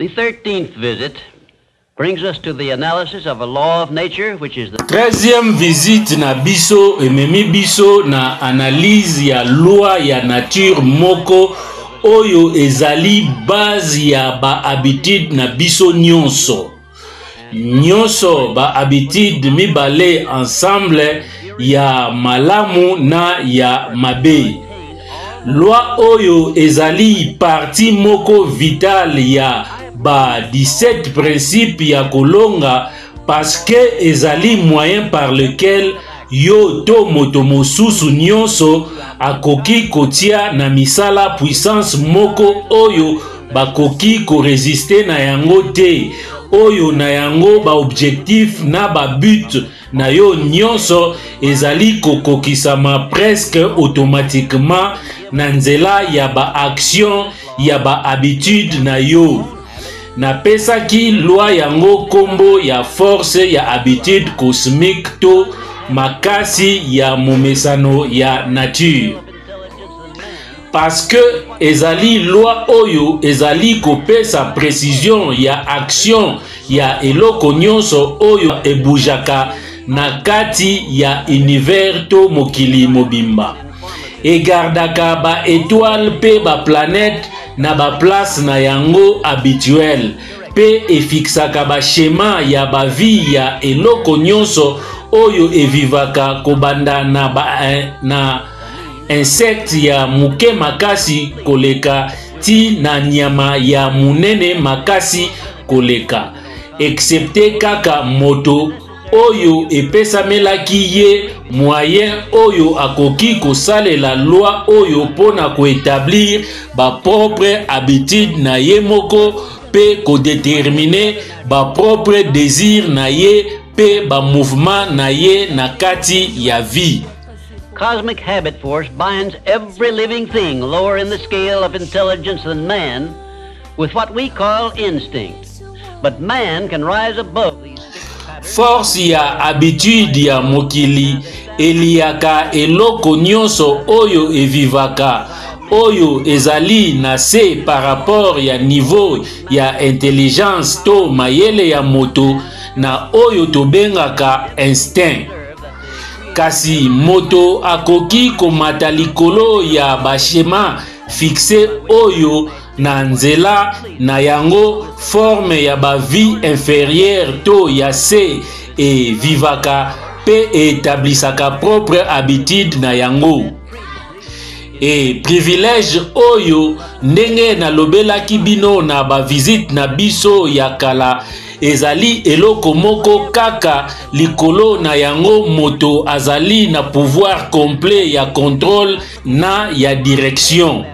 The 13th visit brings us to the analysis of a law of nature which is the 13e visite na biso ememi biso na analyse ya loi ya nature moko oyo ezali base ya ba habitude na biso nyonso. Nyonso ba habitude mibale ensemble ya malamu na ya mabe. Loi oyo ezali partie moko vitale ya ba 17 principes ya kolonga parce que ezali moyen par lequel yo to moto mosusu nyonso akoki kotia na misala puissance moko oyo bakoki koresiste na yango te, oyo na yango baobjectif na babut na yo nyonso ezali kokokisama presque automatiquement na nzela ya baaction ya bahabitude na yo. Napesaki loi yango nkombo ya force ya habitude cosmique to makasi ya momesano ya nature, parce que ezali loi oyo ezali kopesa precision ya action ya eloko nyonso oyo ebujaka na kati ya univers to mokili mobimba. Egardaka ba etoile mpe ba planète na ba place na yango habituelle mpe efixaka ba schéma ya ba vie ya eloko nyonso oyo evivaka kobanda na ba, na insecte ya moke makasi koleka ti na nyama ya monene makasi koleka, excepte kaka moto oyo epesamelaki ye moyen oyo akoki kosalela loi oyo mpo na koetablir bapropre habitude na ye moko mpe kodetermine bapropre désir na ye mpe bamouvement na ye na kati ya vie. Cosmic habit force binds every living thing lower in the scale of intelligence than man with what we call instinct. But man can rise above these Force ya habitude ya mokili eliyaka eloko nyonso oyo evivaka oyo ezali na se par rapport ya niveau ya intelligence to mayele ya moto na oyo tobengaka instinct. Kasi moto akoki komata likolo ya bashema fixe oyo na nzela na yango forme ya ba vie inferieure to ya se evivaka mpe etablisaka propre habitude na yango. E privilège oyo, ndenge nalobelaki bino na ba visite na biso ya kala, ezali eloko moko kaka likolo na yango moto azali na pouvoir complet ya contrôle na ya direction.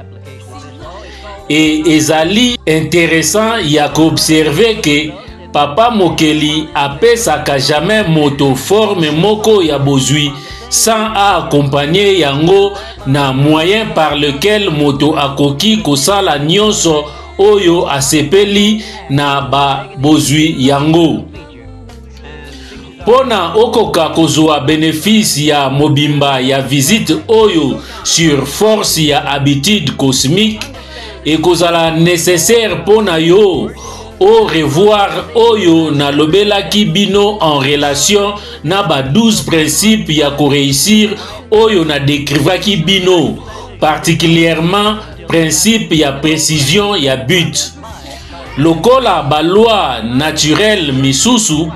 E ezali interessant ya koobserve ke Papa Mokeli apesaka jamais moto forme moko ya bozwi sans a accompagner yango na moyen par lequel moto akoki kosala nyonso oyo asepeli na ba bozwi yango. Mpo na okoka kozwa benefice ya mobimba ya visite oyo sur force ya habitude cosmique, ekozala necessaire mpo na yo o revoir oyo nalobelaki bino en relation na ba 12 principes ya koreusir oyo na decrivaki bino, particulièrement principe ya precision ya but. Lokola ba loi naturelle misusu,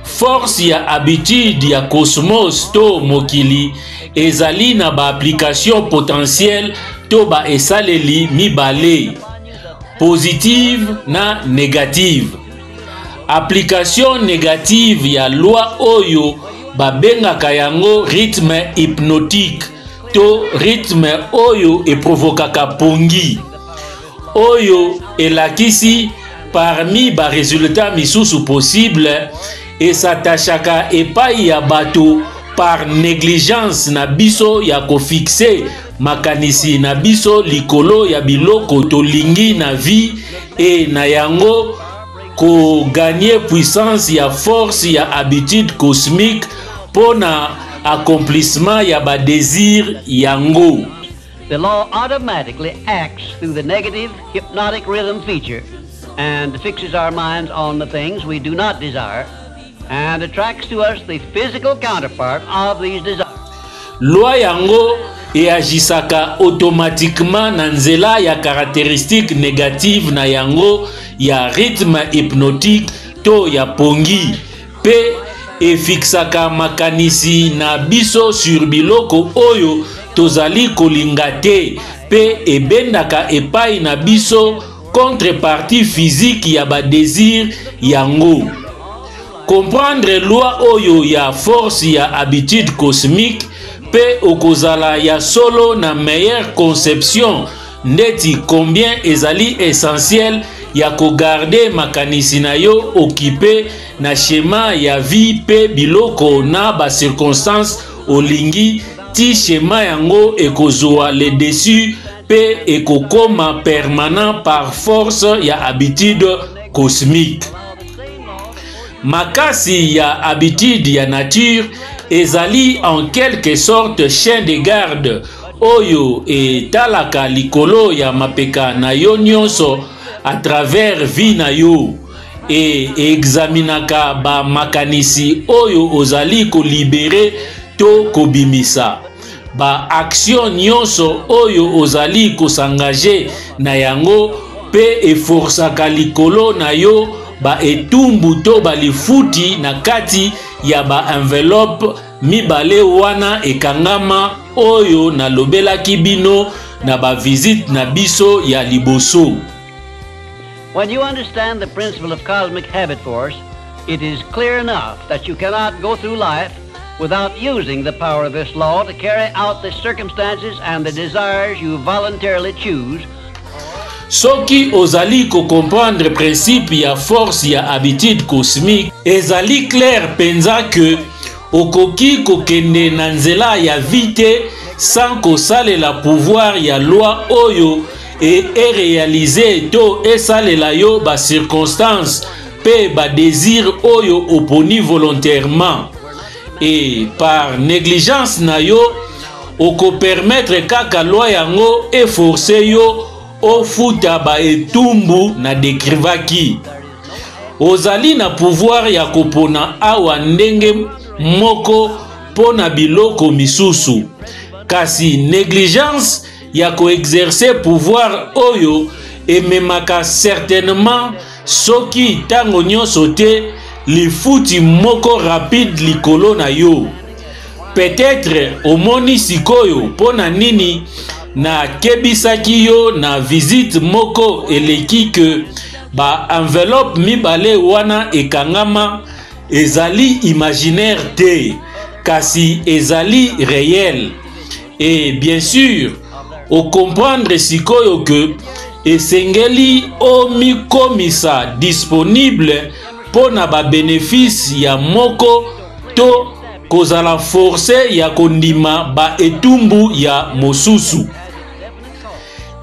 force ya habitude ya cosmos to mokili ezali na ba application potentielle to ba esaleli mibale, positive na negative. Application negative ya loi oyo babengaka yango rythme hypnotique to rythme oyo eprovokaka pongi, oyo elakisi parmi ba resultats misusu possible, esatachaka epai ya bato par negligence na biso ya kofixe makanisi na biso likolo ya biloko tolingi na vie e na yango koganye puissance ya force ya habitude cosmique mpo na accomplissement ya ba désir yango. The law automatically acts through the negative hypnotic rhythm feature. and fixes our minds on the things we do not desire and attracts to us the physical counterpart of these desires. Loi yango eagisaka automatiquement na nzela ya caractéristique négative na yango ya rythme hypnotique to ya pongi mpe efixaka makanisi na biso sur biloko oyo tozali kolinga te mpe ebendaka epai na biso contrepartie physique ya badésir yango. Comprendre loi oyo ya force ya habitude cosmique mpe okozala ya solo na meilleure conception ndeti combien ezali essentiel ya kogarde makanisi na yo okipe na schéma ya vie mpe biloko na bacirconstance olingi ti schéma yango ekozwa le dessus mpe ekokoma permanent par force ya habitude cosmique. Makasi ya habitude ya nature ezali en quelque sorte chien de garde oyo etalaka likolo ya mapeka na yo nyonso à travers vie na yo e examinaka ba makanisi oyo ozali kolibere to kobimisa ba action nyonso oyo ozali kosangage na yango mpe eforsaka likolo na yo ba etumbu to balifuti na kati ya ba enveloppe mibale wana ekangama oyo nalobelaki bino na ba visite na biso ya liboso. When you understand the principle of cosmic habit force, it is clear enough that you cannot go through life without using the power of this law to carry out the circumstances and the desires you voluntarily choose. Soki ozali ko comprendre principe ya force ya habitude cosmique, ezali clair mpenza que okoki kokende na nzela ya vie te sans kosalela pouvoir ya loi oyo e erealize to esalela yo ba circonstances mpe ba désir oyo oponi volontairement. Et par négligence na yo, okopermettre kaka loi yango eforce yo ofuta ba etumbu na decrivaki. Ozali na pouvoir ya kopona awa ndenge moko mpo na biloko misusu, kasi négligence ya koexercer pouvoir oyo ememaka certainement, soki ntango nyonso te, lifuti moko rapide likolo na yo. Peut-être omoni sikoyo mpo na nini nakebisaki yo na visite moko eleki que ba enveloppe mibale wana ekangama ezali imaginaire te, kasi ezali réel. Et bien sûr, okomprendre sikoyo que esengeli omikomisa disponible mpo na ba bénéfice ya moko to kozala force ya kondima ba etumbu ya mosusu.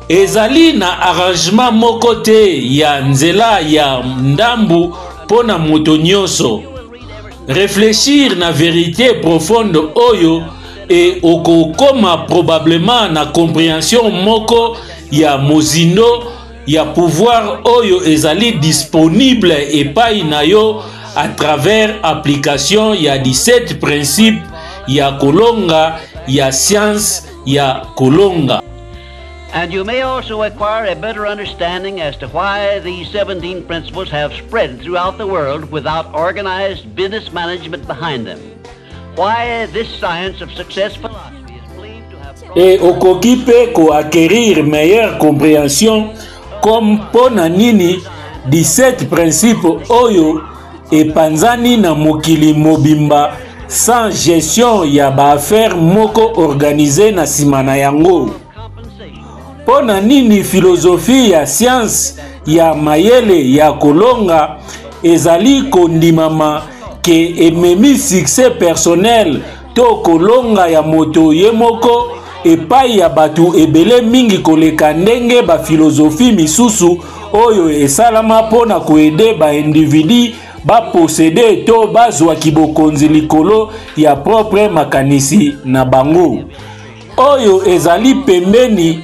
Ezali na arrangement moko te ya nzela ya ndambu mpo na moto nyonso. Réfléchir na verite profonde oyo e okokoma probablement na comprehension moko ya mozindo ya pouvoir oyo ezali disponible epai na yo à travers application ya 17 principes ya kolonga ya science ya kolonga. And you may also acquire a better understanding as to why these 17 principles have spread throughout the world without organized business management behind them. Why this science of success philosophy is believed to have... E okoki mpe koacquérir meilleure compréhension comme mpo na nini 17 principes oyo epanzani na mokili mobimba sans gestion ya baaffaire moko organise na nsima na yango. Mpo na nini filozofi ya science ya mayele ya kolonga ezali kondimama ke ememi succès personnel to kolonga ya moto ye moko epai ya bato ebele mingi koleka ndenge bafilozofi misusu oyo esalama mpo na koede baindividi baposede to bazwa kibokonzi likolo ya propre makanisi na bango oyo ezali pembeni.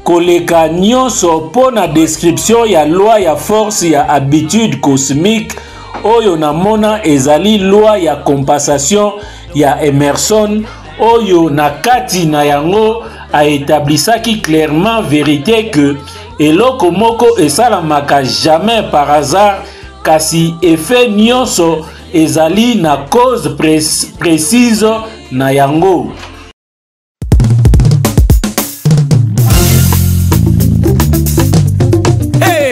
Koleka nyonso mpo na description ya loi ya force ya habitude cosmique oyo namona ezali loi ya compensation ya Emerson oyo na kati na yango aetablisaki clairement verite que eloko moko esalamaka jamais par hasard kasi effet nyonso ezali na cause précise na yango.